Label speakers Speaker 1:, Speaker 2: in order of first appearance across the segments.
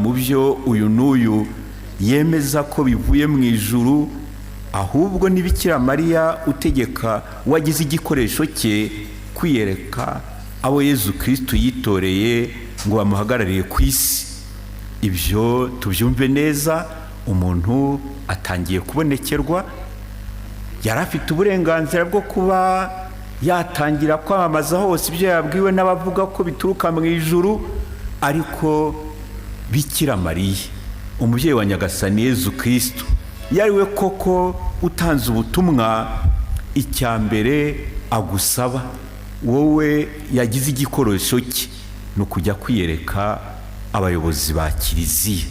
Speaker 1: mu byo uyu n'uyu yemeza ko bivuye mu ijuru, ahubwo ni Bikira Mariya utegeka uwagize igikoresho cye kwiyereka abo Yezu Kirisitu yitoreye ngo bamuhagarariye ku isi. Ibyo tubyumve neza. Umuntu atangiye kubonekerwa, yari afite uburenganzira bwo kuba yatangira kwamamaza hose ibyo yabwiwe n'abavuga ko bituruka mu ijuru, ariko Bikira Mariya, umubyeyi wa Nyagasani Yezu Kirisitu, yari we koko utanze ubutumwa. Icya mbere agusaba wowe yagize igikoresho cye ni ukujya kwiyereka abayobozi ba kiliziya,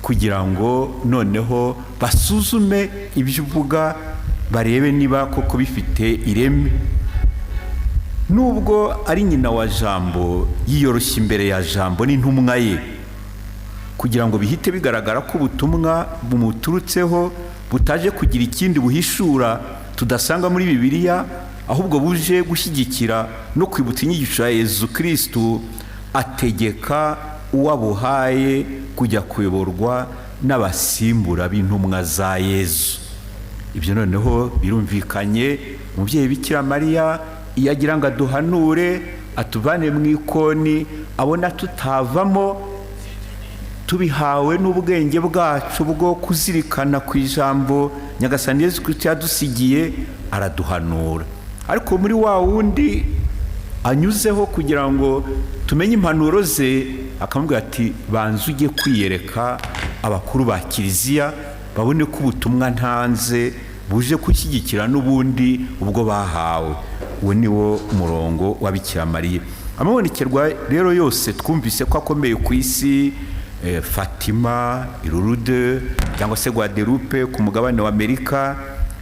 Speaker 1: kugira ngo noneho basuzume ibyo uvuga, barebe niba koko bifite ireme. Nubwo ari nyina wa Jambo, yiyoroshya imbere ya Jambo n'intumwa ye, kugira ngo bihite bigaragara ko ubutumwa bumuturutseho butaje kugira ikindi buhishura tudasanga muri Bibiliya, ahubwo buje gushyigikira no kwibutsa inyigisho ya Yezu Kirisitu. Ategeka uwo abuhaye kujya kuyoborwa n'abasimbura b'intumwa za Yezu. Ibyo noneho birumvikanye. Umubyeyi Bikira Mariya iyo agira ngo aduhanure, atuvane mu ikoni abona tutavamo tubihawe n'ubwenge bwacu bwo kuzirikana ku ijambo Nyagasani Yezu Kristo yadusigiye, araduhanura. Ariko muri wa wundi anyuzeho kugira ngo tumenye impanuro ze, akamubwira ati: "Banza ujye kwiyereka abakuru ba kiliziya, babone ko ubutumwa ntanze buje gushyigikira n'ubundi ubwo bahawe." Uwo ni wo murongo wa Bikira Mariya. Amabonekerwa rero yose twumvise ko akomeye ku isi, Fatima, i Lourdes cyangwa se Guadeloupe ku mugabane wa Amerika,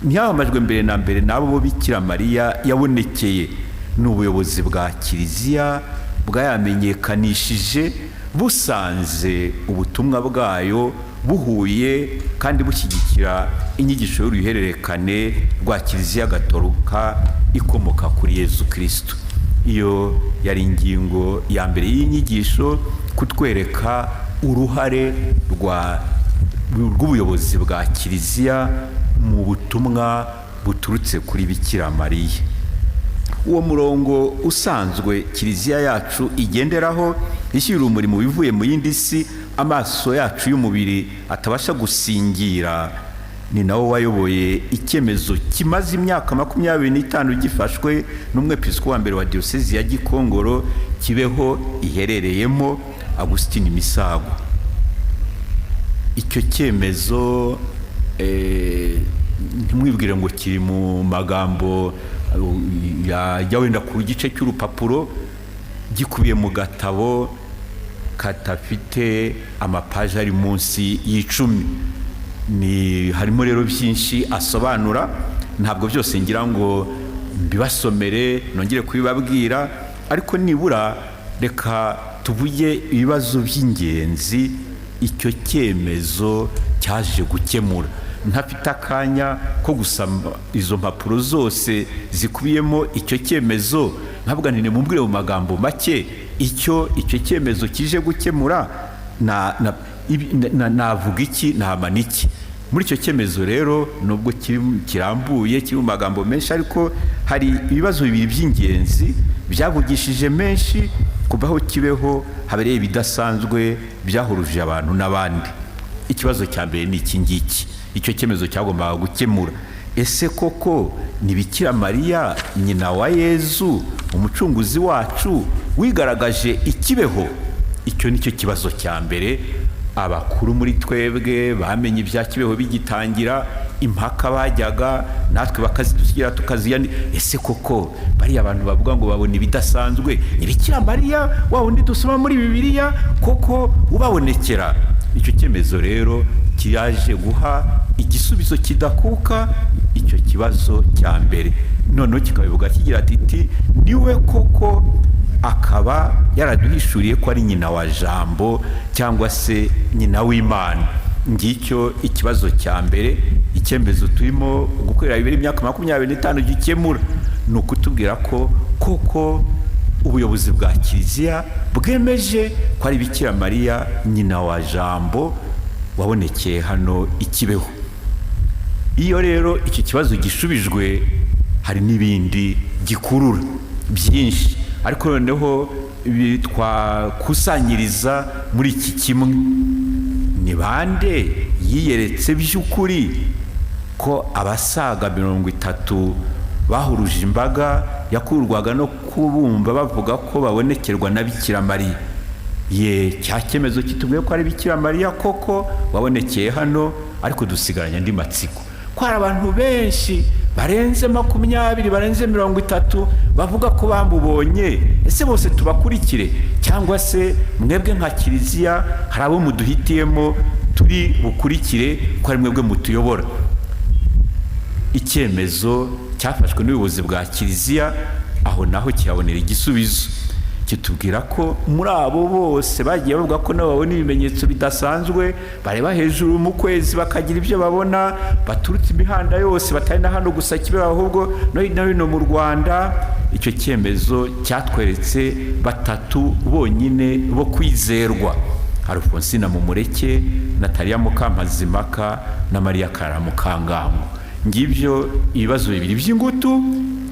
Speaker 1: ntiyamamajwe mbere na mbere n'abo Bikira Mariya yabonekeye. Ni ubuyobozi bwa kiliziya bwayamenyekanishije, busanze ubutumwa bwayo buhuye kandi bushyigikira inyigisho y'uruhererekane rwa Kiliziya Gatolika ikomoka kuri Yezu Kirisitu. Iyo yari ingingo ya mbere y'inyigisho, kutwereka uruhare rw'ubuyobozi bwa kiliziya mu butumwa buturutse kuri Bikira Mariya. Uwo murongo usanzwe kiliziya yacu igenderaho ishyira urumuri mu bivuye mu yindi si amaso yacu y'umubiri atabasha gusingira, ni nawo wayoboye icyemezo kimaze imyaka 25 gifashwe n'umwepisikopi wa mbere wa Diyosezi ya Gikongoro, Kibeho iherereyemo, Agusitini Misago. Icyo cyemezo, ntimwibwire ngo kiri mu magambo yajya wenda ku gice cy'urupapuro. Gikubiye mu gatabo kadafite amapaji ari munsi y'10. Ni harimo rero byinshi asobanura. Ntabwo byose ngira ngo mbibasomere nongere kubibabwira, ariko nibura reka tuvuge ibibazo by'ingenzi icyo cyemezo cyaje gukemura. Ntafite akanya ko gusoma izo mpapuro zose zikubiyemo icyo cyemezo, ntabwo mumbwire mu magambo make icyo icyo cyemezo kije gukemura, navuga iki, namana iki muri icyo cyemezo? Rero nubwo kirambuye, kiri mu magambo menshi, ariko hari ibibazo bibiri by'ingenzi byavugishije menshi kuva aho Kibeho habereye ibidasanzwe byahuruje abantu n'abandi. Ikibazo cya mbere ni iki ngiki icyo cyemezo cyagombaga gukemura: ese koko ni Bikira Mariya, nyina wa Yezu umucunguzi wacu, wigaragaje i Kibeho? Icyo ni cyo kibazo cya mbere. Abakuru muri twebwe bamenye ibya Kibeho bigitangira, impaka bajyaga natwe bakazidusigira tukaziya: ese koko bariya abantu bavuga ngo babona ibidasanzwe, ni Bikira Mariya wa wundi dusoma muri Bibiliya koko ubabonekera? Icyo cyemezo rero kiraje guha igisubizo kidakuka icyo kibazo cya mbere. Noneho kikabivuga kigira ati: "Niwe koko, akaba yaraduhishuriye ko ari nyina wa Jambo cyangwa se nyina w'Imana." Ngicyo ikibazo cya mbere icyemezo turimo gukorera bibiri imyaka 25 gikemura, ni ukutubwira ko koko Ubuyobozi bwa Kiliziya bwemeje ko ari Bikira Mariya nyina wa Jambo wabonekeye hano i Kibeho. Iyo rero iki kibazo gishubijwe, hari n'ibindi gikurura byinshi, ariko noneho twakusanyiriza muri iki kimwe: ni bande yiyeretse by'ukuri, ko abasaga 30 bahuruje imbaga yakurwaga no kubumva bavuga ko babonekerwa na Bikira Mariya? Ye, cya cyemezo kitubwiye ko ari Bikira Mariya koko wabonekeye hano, ariko dusigaranye andi matsiko ko hari abantu benshi barenze 20, barenze 30 bavuga ko bamubonye. Ese bose tubakurikire, cyangwa se mwebwe nka Kiliziya hari abo muduhitiyemo turi bukurikire, ko ari mwebwe mutuyobora? Icyemezo cyafashwe n'ubuyobozi bwa Kiliziya aho naho kihabonera igisubizo, kitubwira ko muri abo bose bagiye bavuga ko nabo babona ibimenyetso bidasanzwe, bareba hejuru mu kwezi bakagira ibyo babona, baturutse imihanda yose, batari na hano gusa Kibeho, ahubwo no hirya no hino mu Rwanda, icyo cyemezo cyatweretse batatu bonyine bo kwizerwa: Alphonsine Mumureke, Nataliya Mukampazimaka na Mariya Karara Mukangango. Ngibyo ibibazo bibiri by'ingutu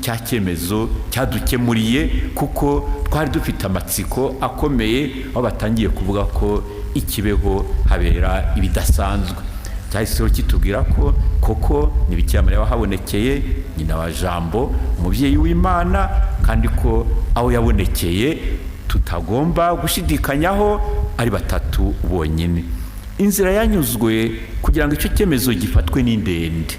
Speaker 1: cya cyemezo cyadukemuriye, kuko twari dufite amatsiko akomeye aho batangiye kuvuga ko i Kibeho habera ibidasanzwe. Cyahiseho kitubwira ko koko ni Bikira Mariya wahabonekeye, nyina wa Jambo, umubyeyi w'Imana, kandi ko aho yabonekeye tutagomba gushidikanyaho ari batatu bonyine. Inzira yanyuzwe kugira ngo icyo cyemezo gifatwe ni ndende.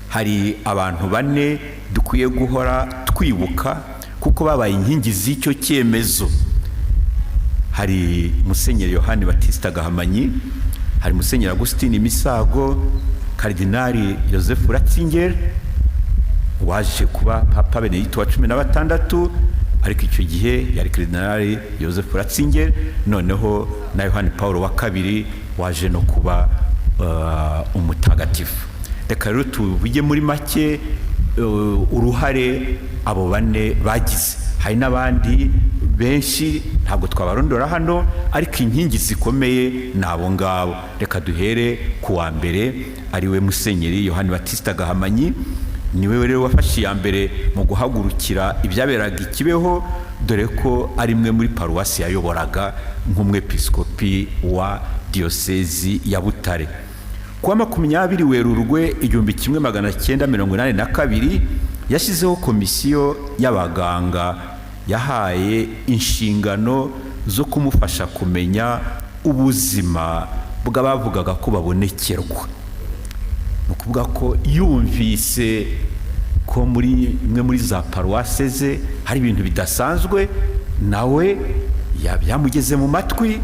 Speaker 1: Hari abantu bane dukwiye guhora twibuka kuko babaye inkingi z'icyo cyemezo. Hari Musenyeri Yohani Batista Gahamanyi, hari Musenyeri Agusitini Misago, Karidinali Yosefu Ratzinger waje kuba Papa Benedicto wa 16, ariko icyo gihe yari Karidinali Yosefu Ratzinger, noneho na Yohani Paul wa kabiri waje no kuba umutagatifu. Reka rero tuvuge muri make uruhare abo bane bagize. Hari n'abandi benshi, ntabwo twabarondora hano, ariko inkingi zikomeye ni abo ngabo. Reka duhere ku wa mbere, ari we Musenyeri Yohani Batista Gahamanyi. Niwe rero wafashe iya mbere mu guhagurukira ibyaberaga i Kibeho, dore ko ari imwe muri paruwasi yayoboraga nk'umwepiskopi wa Diyosezi ya Butare. Kuwa 20 Werurwe 1982, yashyizeho komisiyo y'abaganga yahaye inshingano zo kumufasha kumenya ubuzima bw'abavugaga ko babonekerwa. Ni ukuvuga ko yumvise ko muri imwe muri za paruwase ze hari ibintu bidasanzwe, nawe byamugeze mu matwi,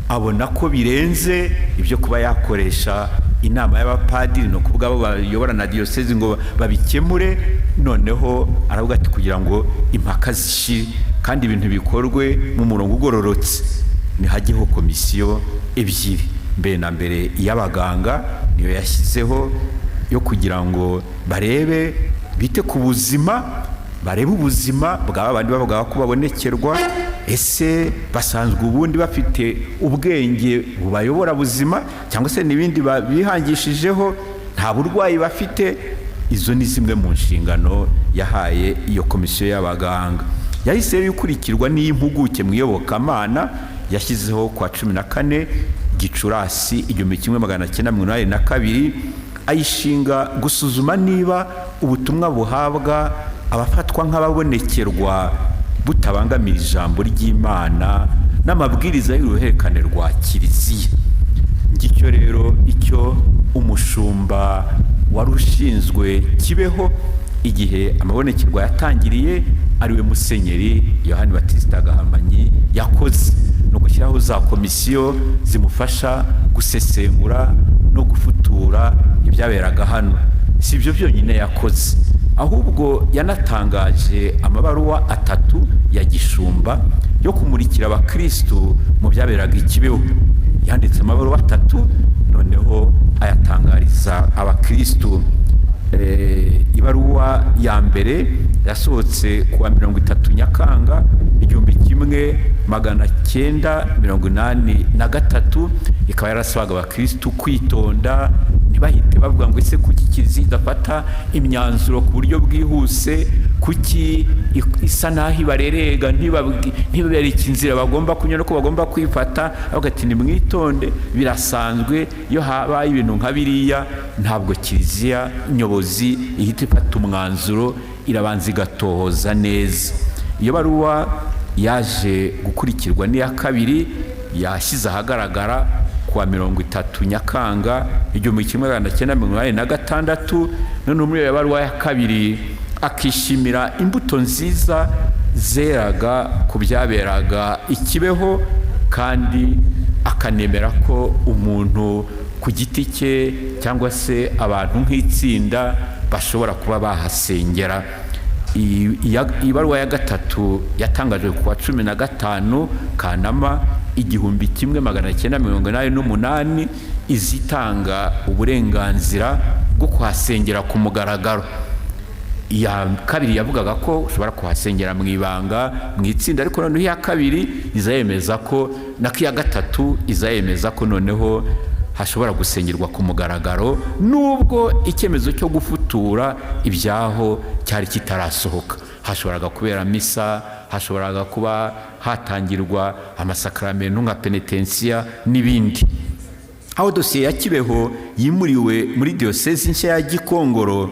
Speaker 1: abona ko birenze ibyo kuba yakoresha inama y'abapadiri, ni ukuvuga abo bayobora na diyosezi, ngo babikemure. Noneho aravuga ati: "Kugira ngo impaka zishire kandi ibintu bikorwe mu murongo ugororotse, ntihajyeho komisiyo ebyiri." Mbere na mbere iy'abaganga, niyo yashyizeho yo kugira ngo barebe, bite ku buzima, barebe ubuzima bwa bandi bavuga ko babonekerwa. Ese basanzwe ubundi bafite ubwenge bubayobora buzima, cyangwa se n'ibindi bihangishijeho? Nta burwayi bafite? Izo ni zimwe mu nshingano yahaye iyo komisiyo y'abaganga. Yahise rero ikurikirwa n'iy'impuguke mu iyobokamana yashyizeho kwa 14 Gicurasi 1982, ayishinga gusuzuma niba ubutumwa buhabwa abafatwa nk'ababonekerwa butabangamira ijambo ry'Imana n'amabwiriza y'uruhererekane rwa Kiliziya. Ngicyo rero icyo umushumba wari ushinzwe Kibeho igihe amabonekerwa yatangiriye, ariwe Musenyeri Yohani Batista Gahamanyi, yakoze, ni ugushyiraho za komisiyo zimufasha gusesengura no gufutura ibyaberaga hano. Si ibyo byonyine yakoze, ahubwo yanatangaje amabaruwa atatu ya gishumba yo kumurikira abakirisitu mu byaberaga i Kibeho. Yanditse amabaruwa atatu, noneho ayatangariza abakirisitu. Ibaruwa ya mbere Yasohotse kuwa 30 Nyakanga 1983, ikaba yarasabaga abakirisitu kwitonda, ntibahite bavuga ngo: "Ese kuki Kiliziya idafata imyanzuro ku buryo bwihuse? Kuki isa naho ibarerega, ntibabereke inzira bagomba kunyura, ko bagomba kwifata?" Avuga ati: "Nimwitonde, birasanzwe. Iyo habaye ibintu nka biriya, ntabwo Kiliziya nyobozi ihita ifata umwanzuro, irabanza igatohoza neza." Iyo baruwa yaje gukurikirwa n'iya kabiri yashyize ahagaragara kuwa 30 Nyakanga 1986. Noneho muri iyo baruwa ya kabiri akishimira imbuto nziza zeraga ku byaberaga i Kibeho, kandi akanemera ko umuntu ku giti cye cyangwa se abantu nk'itsinda bashobora kuba bahasengera. Ibaruwa ya gatatu yatangajwe ku wa 15 Kanama 1988, izitanga uburenganzira bwo kuhasengera ku mugaragaro. Iya kabiri yavugaga ko ushobora kuhasengera mu ibanga, mu itsinda, ariko noneho iya kabiri izayemeza ko, nako iya gatatu izayemeza ko noneho hashobora gusengerwa ku mugaragaro, nubwo icyemezo cyo gufutura ibyaho cyari kitarasohoka. Hashoboraga kubera misa, hashoboraga kuba hatangirwa amasakaramentu nka penetensiya n'ibindi. Aho dosiye ya Kibeho yimuriwe muri Diyosezi nshya ya Gikongoro,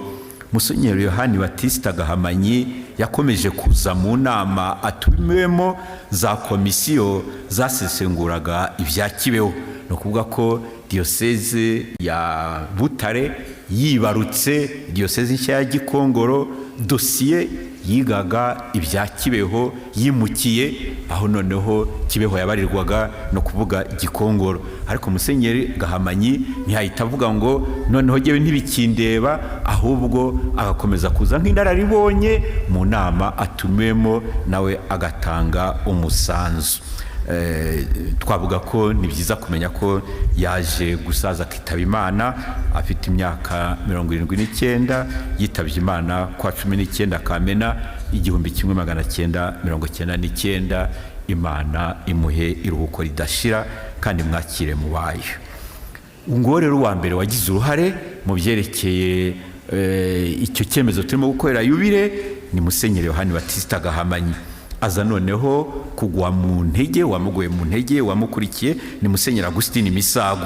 Speaker 1: Musenyeri Yohani Batisita Gahamanyi yakomeje kuza mu nama atumiwemo za komisiyo zasesenguraga ibya Kibeho. Ni ukuvuga ko Diyoseze ya Butare yibarutse Diyoseze nshya ya Gikongoro, dosiye yigaga ibya Kibeho yimukiye aho noneho Kibeho yabarirwaga, no kuvuga Gikongoro. Ariko Musenyeri Gahamanyi ntiyahita avuga ngo noneho ngewe ntibikindeba, ahubwo agakomeza kuza nk'inararibonye mu nama atumiwemo, nawe agatanga umusanzu. Twavuga ko ni byiza kumenya ko yaje gusaza akitaba Imana afite imyaka 79. Yitabye Imana kwa 19 Kamena 1999. Imana imuhe iruhuko ridashira kandi mwakire mu bayo. Nguwo rero uwa mbere wagize uruhare mu byerekeye icyo cyemezo turimo gukorera yubire, ni Musenyeri Yohani Batisita Gahamanyi. Aza noneho kugwa mu ntege, wamuguye mu ntege, wamukurikiye, ni Musenyeri Agusitini Misago.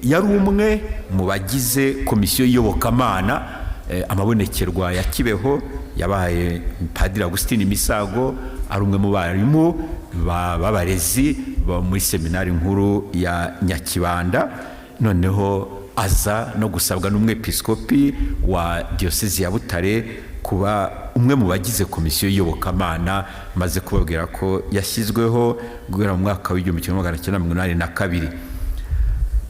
Speaker 1: Yari umwe mu bagize komisiyo y'iyobokamana. Amabonekerwa ya Kibeho yabaye Padiri Agusitini Misago ari umwe mu barimu b'abarezi muri Seminari Nkuru ya Nyakibanda. Noneho aza no gusabwa n'umwepiskopi wa Diyosezi ya Butare kuba umwe mu bagize komisiyo y'iyobokamana, maze kubabwira ko yashyizweho guhera mu mwaka w'1982.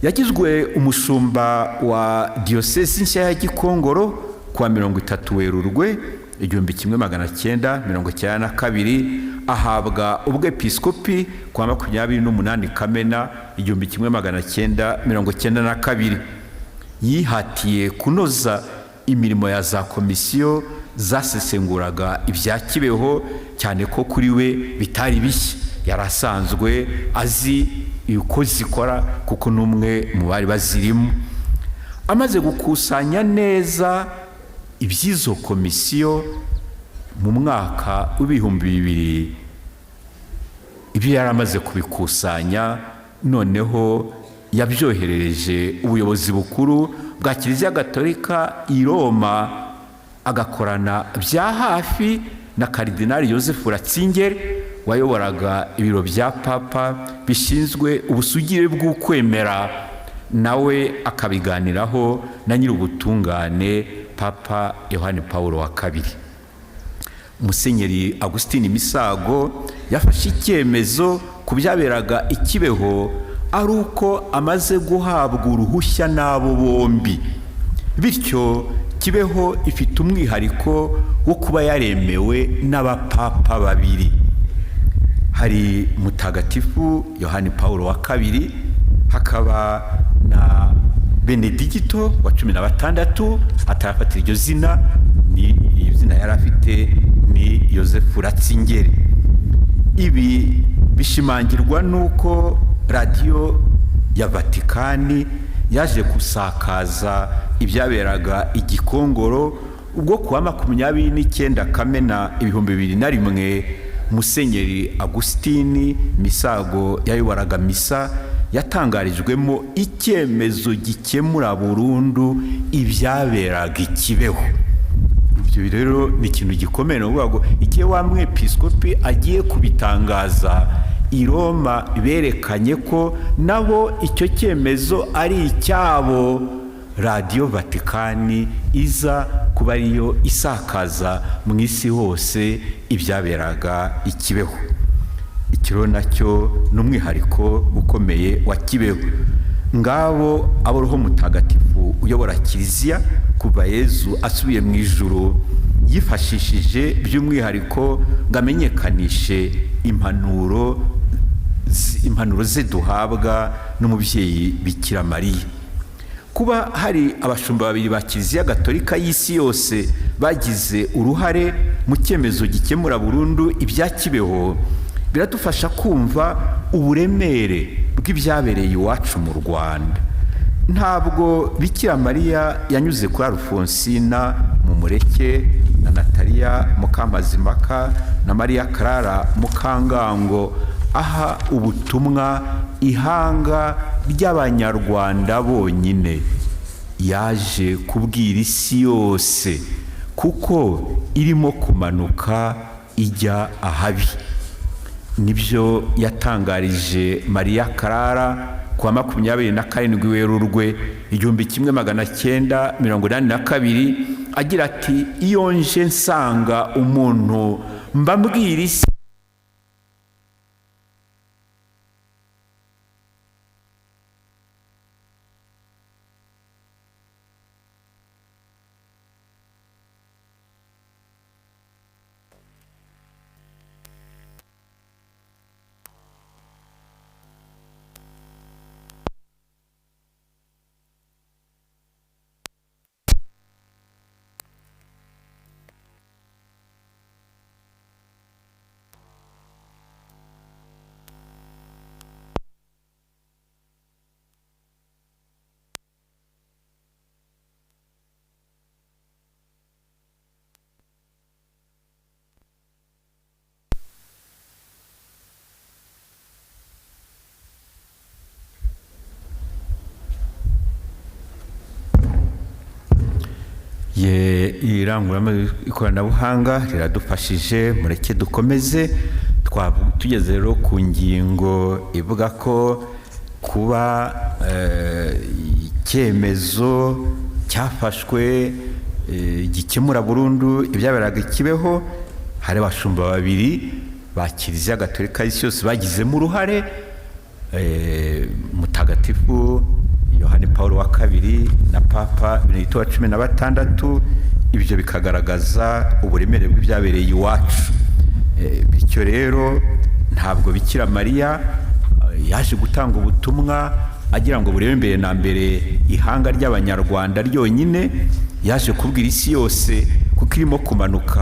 Speaker 1: Yagizwe umushumba wa Diyosezi nshya ya Gikongoro kuwa 30 Werurwe 1992, ahabwa ubwepiskopi kuwa 28 Kamena 1992. Yihatiye kunoza imirimo ya za komisiyo zasesenguraga ibya Kibeho, cyane ko kuri we bitari bishya, yari asanzwe azi uko zikora kuko n'umwe mu bari bazirimo. Amaze gukusanya neza iby'izo komisiyo mu mwaka w'2000, ibyo yari amaze kubikusanya, noneho yabyoherereje ubuyobozi bukuru bwa Kiliziya Gatolika i Roma, agakorana bya hafi na Karidinali Yosefu Ratzinger wayoboraga ibiro bya Papa bishinzwe ubusugire bw'ukwemera, nawe akabiganiraho na nyir'ubutungane Papa Yohani Paul wa Kabiri. Musenyeri Agusitini Misago yafashe icyemezo ku byaberaga i Kibeho ari uko amaze guhabwa uruhushya n'abo bombi. Bityo Kibeho ifite umwihariko wo kuba yaremewe n'abapapa babiri. Hari Mutagatifu Yohani Paul wa Kabiri, hakaba na Benedigito wa 16 atarafatira iryo zina. Ni izina yari afite ni Yosefu Ratzingeri. Ibi bishimangirwa n'uko Radiyo ya Vatikani yaje gusakaza ibyaberaga Igikongoro, ubwo kuwa 29 Kamena 2001 Musenyeri Agusitini Misago yayoboraga misa yatangarijwemo icyemezo gikemura burundu ibyaberaga Ikibeho. Ibyo rero ni ikintu gikomeye, ni ukuvuga ngo igihe wa mwepisikopi agiye kubitangaza i Roma, berekanye ko nabo icyo cyemezo ari icyabo. Radiyo Vatikani iza kuba ariyo isakaza mu isi hose ibyaberaga Ikibeho. Ikiro nacyo ni umwihariko ukomeye wa Kibeho. Ngabo abo Roho Mutagatifu uyobora Kiliziya kuva Yezu asubiye mu ijuru yifashishije by'umwihariko ngo amenyekanishe impanuro ze duhabwa n'umubyeyi Bikira Mariya. Kuba hari abashumba babiri ba Kiliziya Gatolika y'isi yose bagize uruhare mu cyemezo gikemura burundu ibya Kibeho biradufasha kumva uburemere bw'ibyabereye iwacu mu Rwanda. Ntabwo Bikira Mariya yanyuze kuri Alfonsina Mumureke na Nataliya Mukamazimpaka na Mariya Karara Mukangango aha ubutumwa ihanga ry'Abanyarwanda bonyine. Yaje kubwira isi yose kuko irimo kumanuka ijya ahabi. Nibyo yatangarije Mariya Karara kuwa 27 Werurwe 1982, agira ati: "Iyo nje nsanga umuntu mbabwira isi ye." Irangururamajwi, ikoranabuhanga riradufashije. Mureke dukomeze. Tugeze rero ku ngingo ivuga ko kuba icyemezo cyafashwe gikemura burundu ibyaberaga Ikibeho, hari abashumba babiri ba Kiliziya Gatolika y'isi yose bagizemo uruhare, Mutagatifu Yohani Paul wa kabiri na Papa Benedito wa 16. Ibyo bikagaragaza uburemere bw'ibyabereye iwacu. Bityo rero ntabwo Bikira Mariya yaje gutanga ubutumwa agira ngo burebe mbere na mbere ihanga ry'Abanyarwanda ryonyine. Yaje kubwira isi yose kuko irimo kumanuka.